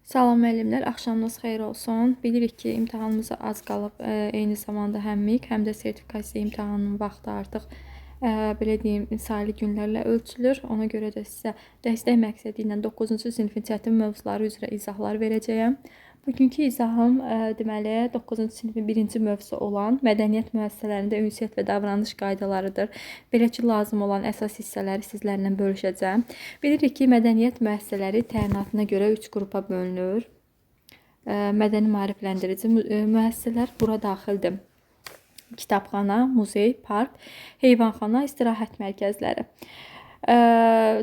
Salam müəllimlər, axşamınız xeyir olsun. Bilirik ki, imtahanımıza az qalıb. Eyni zamanda həm MİQ, həm də sertifikasiya imtahanının vaxtı artıq belə deyim, sayılı günlərlə ölçülür. Ona görə də sizə dəstək məqsədi ilə 9-cu sinifin çətin mövzuları üzrə izahlar verəcəyəm. Bugünkü izahım deməli 9-cu sinifin birinci mövzusu olan mədəniyyət müəssisələrində ünsiyyət və davranış qaydalarıdır. Belə ki, lazım olan əsas hissələri sizlərlə bölüşəcəm. Bilirik ki, mədəniyyət müəssisələri təyinatına görə 3 qrupa bölünür. Mədəni maarifləndirici müəssisələr bura daxildir. Kitabxana, muzey, park, heyvanxana, istirahət mərkəzləri.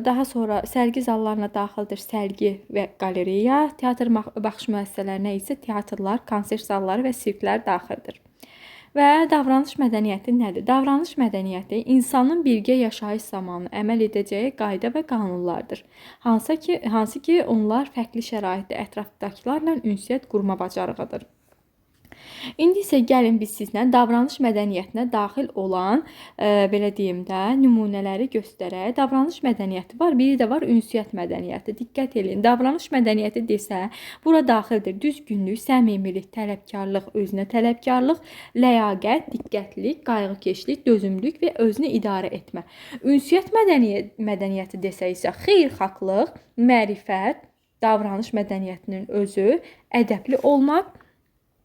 Daha sonra sərgi zallarına daxildir sərgi və qalereya, teatr baxış müəssisələrinə isə teatrlar, konsert zalları və sirklər daxildir. Və davranış mədəniyyəti nədir? Davranış mədəniyyəti insanın birgə yaşayış zamanı əməl edəcəyi qayda və qanunlardır. Hansı ki onlar fərqli şəraitdə ətrafdakılarla ünsiyyət qurma bacarığıdır. İndi isə gəlin biz sizlə davranış mədəniyyətinə daxil olan, belə deyim də, nümunələri göstərək. Davranış mədəniyyəti var, biri də var ünsiyyət mədəniyyəti. Diqqət eləyin. Davranış mədəniyyəti desə, bura daxildir düzgünlük, səmimilik, tələbkarlıq, özünə tələbkarlıq, ləyaqət, diqqətlilik, qayğıkeşlik, dözümlülük və özünü idarə etmə. Ünsiyyət mədəniyyəti desə isə xeyirxahlıq, mərifət, davranış mədəniyyətinin özü, ədəbli olmaq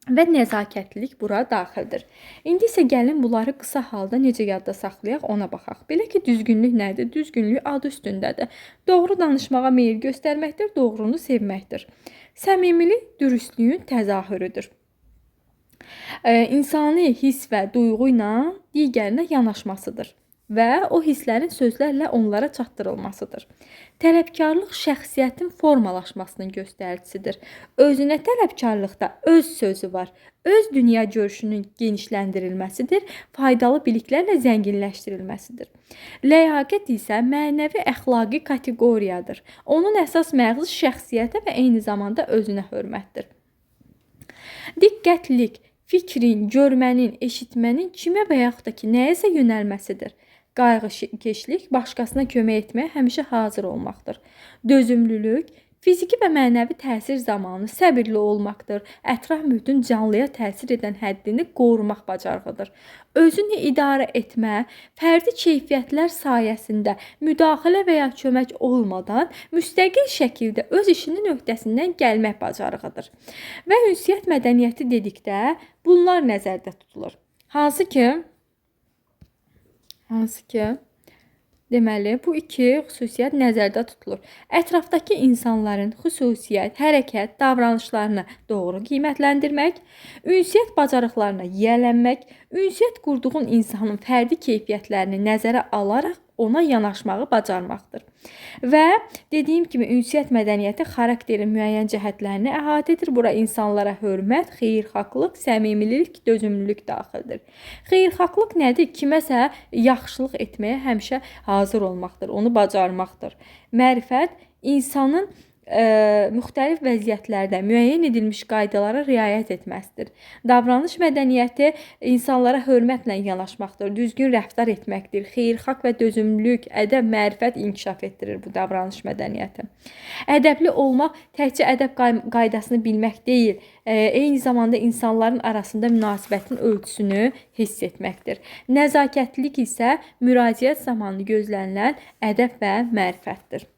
və nəzakətlilik bura daxildir. İndi isə gəlin bunları qısa halda necə yadda saxlayaq ona baxaq. Belə ki, düzgünlük nədir? Düzgünlük adı üstündədir. Doğru danışmağa meyil göstərməkdir, doğrunu sevməkdir. Səmimilik dürüstlüyün təzahürüdür. İnsani hiss və duyğu ilə digərinə yanaşmasıdır və o hisslərin sözlərlə onlara çatdırılmasıdır. Tələbkarlıq şəxsiyyətin formalaşmasının göstəricisidir. Özünə tələbkarlıqda öz sözü var. Öz dünya görüşünün genişləndirilməsidir, faydalı biliklərlə zənginləşdirilməsidir. Ləyaqət isə mənəvi əxlaqi kateqoriyadır. Onun əsas məğzi şəxsiyyətə və eyni zamanda özünə hörmətdir. Diqqətlilik fikrin, görmənin, eşitmənin kimə və yaxud da ki, nəyəsə yönəlməsidir. Qayğıkeşlik başqasına kömək etməyə həmişə hazır olmaqdır. Dözümlülük fiziki və mənəvi təsir zamanı səbirli olmaqdır. Ətraf mühitin canlıya təsir edən həddini qorumaq bacarığıdır. Özünü idarə etmə, fərdi keyfiyyətlər sayəsində müdaxilə və ya kömək olmadan müstəqil şəkildə öz işinin öhdəsindən gəlmək bacarığıdır. Və ünsiyyət mədəniyyəti dedikdə bunlar nəzərdə tutulur. Hansı ki, deməli, bu iki xüsusiyyət nəzərdə tutulur. Ətrafdakı insanların xüsusiyyət, hərəkət, davranışlarını doğru qiymətləndirmək, ünsiyyət bacarıqlarına yiyələnmək, ünsiyyət qurduğun insanın fərdi keyfiyyətlərini nəzərə alaraq ona yanaşmağı bacarmaqdır. Və dediyim kimi ünsiyyət mədəniyyəti xarakterin müəyyən cəhətlərini əhatə edir. Bura insanlara hörmət, xeyirxahlıq, səmimilik, dözümlülük daxildir. Xeyirxahlıq nədir? Kiməsə yaxşılıq etməyə həmişə hazır olmaqdır, onu bacarmaqdır. Mərifət insanın müxtəlif vəziyyətlərdə müəyyən edilmiş qaydalara riayət etməsidir. Davranış mədəniyyəti insanlara hörmətlə yanaşmaqdır, düzgün rəftar etməkdir, xeyirxah və dözümlülük, ədəb, mərifət inkişaf etdirir bu davranış mədəniyyəti. Ədəbli olmaq təkcə ədəb qaydasını bilmək deyil, eyni zamanda insanların arasında münasibətin ölçüsünü hiss etməkdir. Nəzakətlilik isə müraciət zamanı gözlənilən ədəb və mərifətdir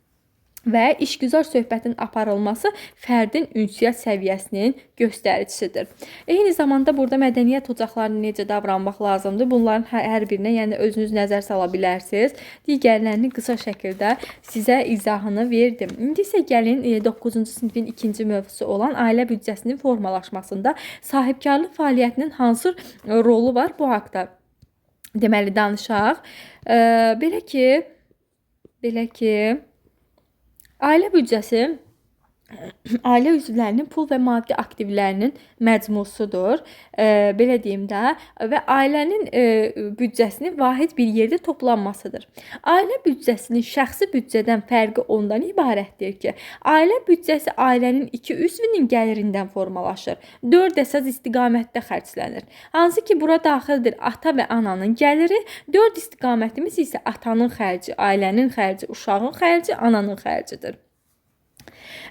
və işgüzar söhbətin aparılması fərdin ünsiyyət səviyyəsinin göstəricisidir. Eyni zamanda burada mədəniyyət ocaqlarında necə davranmaq lazımdır? Bunların hər birinə, yəni özünüz nəzər sala bilərsiniz. Digərlərini qısa şəkildə sizə izahını verdim. İndi isə gəlin 9-cu sinifin ikinci mövzusu olan ailə büdcəsinin formalaşmasında sahibkarlıq fəaliyyətinin hansı rolu var bu haqda deməli danışaq. Belə ki, ailə büdcəsi ailə üzvlərinin pul və maddi aktivlərinin məcmusudur. Belə deyim də və ailənin büdcəsinin vahid bir yerdə toplanmasıdır. Ailə büdcəsinin şəxsi büdcədən fərqi ondan ibarətdir ki, ailə büdcəsi ailənin iki üzvünün gəlirindən formalaşır. 4 əsas istiqamətdə xərclənir. Hansı ki, bura daxildir ata və ananın gəliri, 4 istiqamətimiz isə atanın xərci, ailənin xərci, uşağın xərci, ananın xərcidir.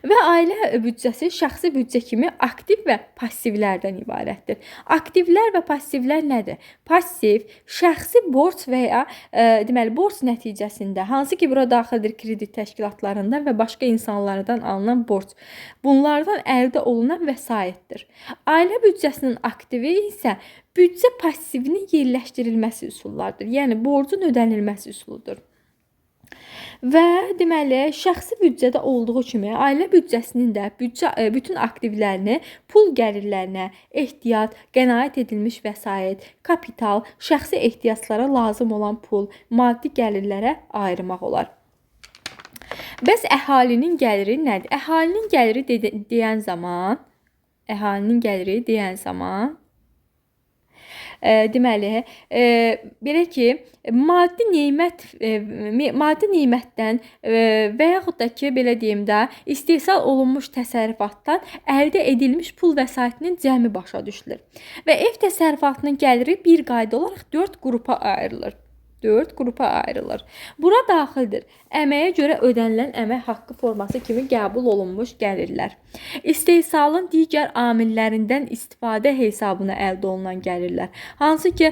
Və ailə büdcəsi şəxsi büdcə kimi aktiv və passivlərdən ibarətdir. Aktivlər və passivlər nədir? Passiv şəxsi borc və ya deməli borc nəticəsində, hansı ki bura daxildir kredit təşkilatlarından və başqa insanlardan alınan borc. Bunlardan əldə olunan vəsaitdir. Ailə büdcəsinin aktivi isə büdcə passivinin yerləşdirilməsi üsullardır. Yəni borcun ödənilməsi üsuludur. Və deməli, şəxsi büdcədə olduğu kimi ailə büdcəsinin də büdcə bütün aktivlərini pul gəlirlərinə, ehtiyat, qənaət edilmiş vəsait, kapital, şəxsi ehtiyaclara lazım olan pul, maddi gəlirlərə ayırmaq olar. Bəs əhalinin gəliri nədir? Əhalinin gəliri deyən zaman, əhalinin gəliri deyən zaman deməli, belə ki, maddi nemət maddi nemətdən və yaxud da ki, belə deyim də, istehsal olunmuş təsərrüfatdan əldə edilmiş pul vəsaitinin cəmi başa düşülür. Və ev təsərrüfatının gəliri bir qayda olaraq 4 qrupa ayrılır. 4 qrupa ayrılır. Bura daxildir əməyə görə ödənilən əmək haqqı forması kimi qəbul olunmuş gəlirlər. İstehsalın digər amillərindən istifadə hesabına əldə olunan gəlirlər. Hansı ki,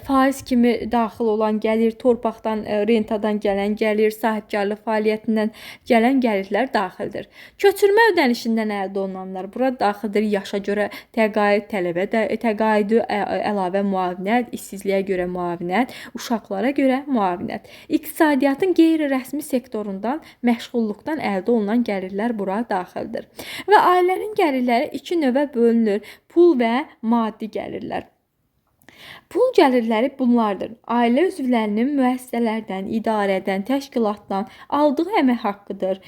faiz kimi daxil olan gəlir, torpaqdan, rentadan gələn gəlir, sahibkarlıq fəaliyyətindən gələn gəlirlər daxildir. Köçürmə ödənişindən əldə olunanlar bura daxildir. Yaşa görə təqaüd, tələbə təqaüdü, əlavə müavinət, işsizliyə görə müavinət, uşaqlara görə müavinət. İqtisadiyyatın qeyri-rəsmi sektorundan, məşğulluqdan əldə olunan gəlirlər bura daxildir. Və ailənin gəlirləri iki növə bölünür: pul və maddi gəlirlər. Pul gəlirləri bunlardır: ailə üzvlərinin müəssisələrdən, idarədən, təşkilatdan aldığı əmək haqqıdır,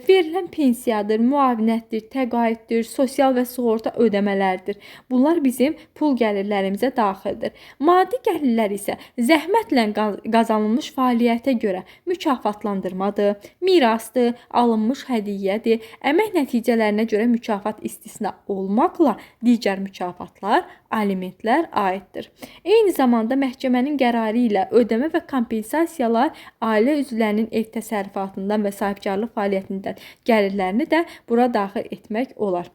verilən pensiyadır, müavinətdir, təqaüddür, sosial və sığorta ödəmələrdir. Bunlar bizim pul gəlirlərimizə daxildir. Maddi gəlirlər isə zəhmətlə qazanılmış fəaliyyətə görə mükafatlandırmadır, mirasdır, alınmış hədiyyədir, əmək nəticələrinə görə mükafat istisna olmaqla digər mükafatlar, alimentlər aiddir. Eyni zamanda məhkəmənin qərarı ilə ödəmə və kompensasiyalar ailə üzvlərinin ev təsərrüfatından və sahibkarlıq fəaliyyətindən gəlirlərini də bura daxil etmək olar.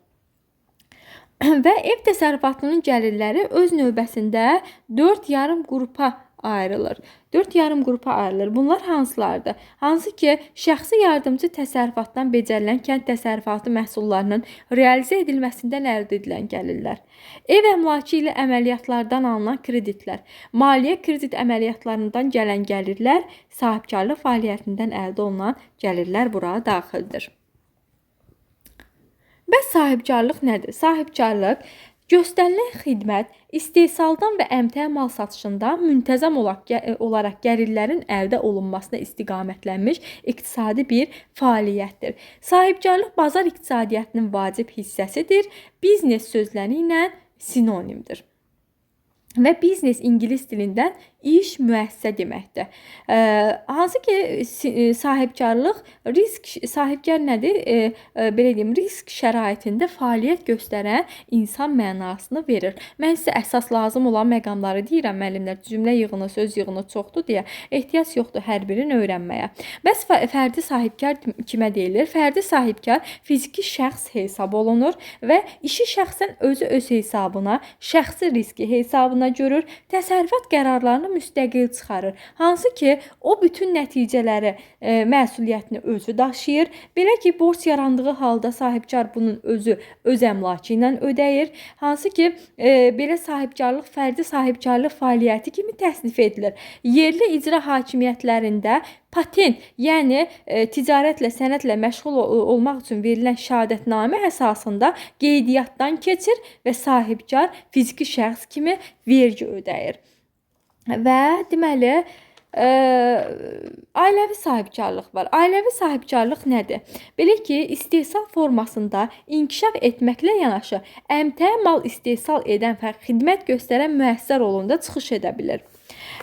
Və ev təsərrüfatının gəlirləri öz növbəsində 4,5 qrupa ayrılır. 4,5 qrupa ayrılır. Bunlar hansılardır? Hansı ki, şəxsi yardımcı təsərrüfatdan becərilən kənd təsərrüfatı məhsullarının realizə edilməsindən əldə edilən gəlirlər, ev əmlakı ilə əməliyyatlardan alınan kreditlər, maliyyə kredit əməliyyatlarından gələn gəlirlər, sahibkarlıq fəaliyyətindən əldə olunan gəlirlər bura daxildir. Bəs sahibkarlıq nədir? Sahibkarlıq göstərilən xidmət, istehsaldan və əmtəə mal satışından müntəzəm olaraq gəlirlərin əldə olunmasına istiqamətlənmiş iqtisadi bir fəaliyyətdir. Sahibkarlıq bazar iqtisadiyyatının vacib hissəsidir, biznes sözləri ilə sinonimdir. Və biznes ingilis dilindən iş, müəssisə deməkdir. Hansı ki, sahibkarlıq risk, sahibkar nədir? Belə deyim, risk şəraitində fəaliyyət göstərən insan mənasını verir. Mən sizə əsas lazım olan məqamları deyirəm, müəllimlər, cümlə yığını, söz yığını çoxdur deyə ehtiyac yoxdur hər birini öyrənməyə. Bəs fərdi sahibkar kimə deyilir? Fərdi sahibkar fiziki şəxs hesab olunur və işi şəxsən özü öz hesabına, şəxsi riski hesabına görür, təsərrüfat qərarlarını müstəqil çıxarır. Hansı ki, o bütün nəticələri, məsuliyyətini özü daşıyır. Belə ki, borc yarandığı halda sahibkar bunun özü öz əmlakı ilə ödəyir. Hansı ki, belə sahibkarlıq fərdi sahibkarlıq fəaliyyəti kimi təsnif edilir. Yerli icra hakimiyyətlərində patent, yəni ticarətlə, sənətlə məşğul olmaq üçün verilən şəhadətnamə əsasında qeydiyyatdan keçir və sahibkar fiziki şəxs kimi vergi ödəyir. Və deməli, ailəvi sahibkarlıq var. Ailəvi sahibkarlıq nədir? Belə ki, istehsal formasında inkişaf etməklə yanaşı əmtəə mal istehsal edən və xidmət göstərən müəssisə rolunda çıxış edə bilir.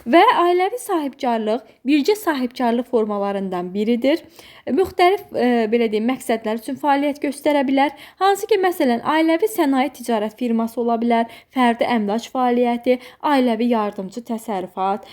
Və ailəvi sahibkarlıq bircə sahibkarlıq formalarından biridir. Müxtəlif belə deyim, məqsədlər üçün fəaliyyət göstərə bilər. Hansı ki, məsələn, ailəvi sənaye ticarət firması ola bilər, fərdi əmlak fəaliyyəti, ailəvi yardımçı təsərrüfat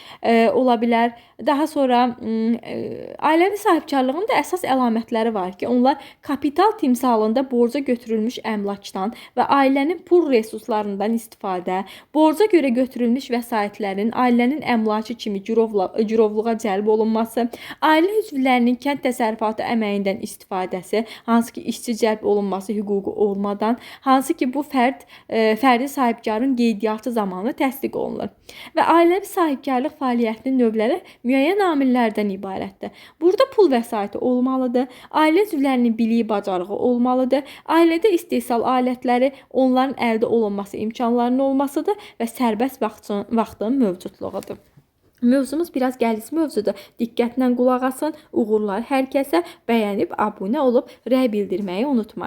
ola bilər. Daha sonra ailəvi sahibkarlığın da əsas əlamətləri var ki, onlar kapital timsalında borca götürülmüş əmlakdan və ailənin pul resurslarından istifadə, borca görə götürülmüş vəsaitlərin ailənin əmlakı kimi girovluğa cəlb olunması, ailə üzvlərinin kənd təsərrüfatı əməyindən istifadəsi, hansı ki, işçi cəlb olunması hüququ olmadan, hansı ki, bu fərdi sahibkarın qeydiyyatı zamanı təsdiq olunur. Və ailəvi sahibkarlıq fəaliyyətinin növləri müəyyən amillərdən ibarətdir. Burada pul vəsaiti olmalıdır, ailə üzvlərinin biliyi, bacarığı olmalıdır, ailədə istehsal alətləri, onların əldə olunması imkanlarının olmasıdır və sərbəst vaxtın mövcudluğudur. Mövzumuz biraz qəliz mövzudur. Diqqətlə qulaq asın. Uğurlar hər kəsə. Bəyənib abunə olub rəy bildirməyi unutmayın.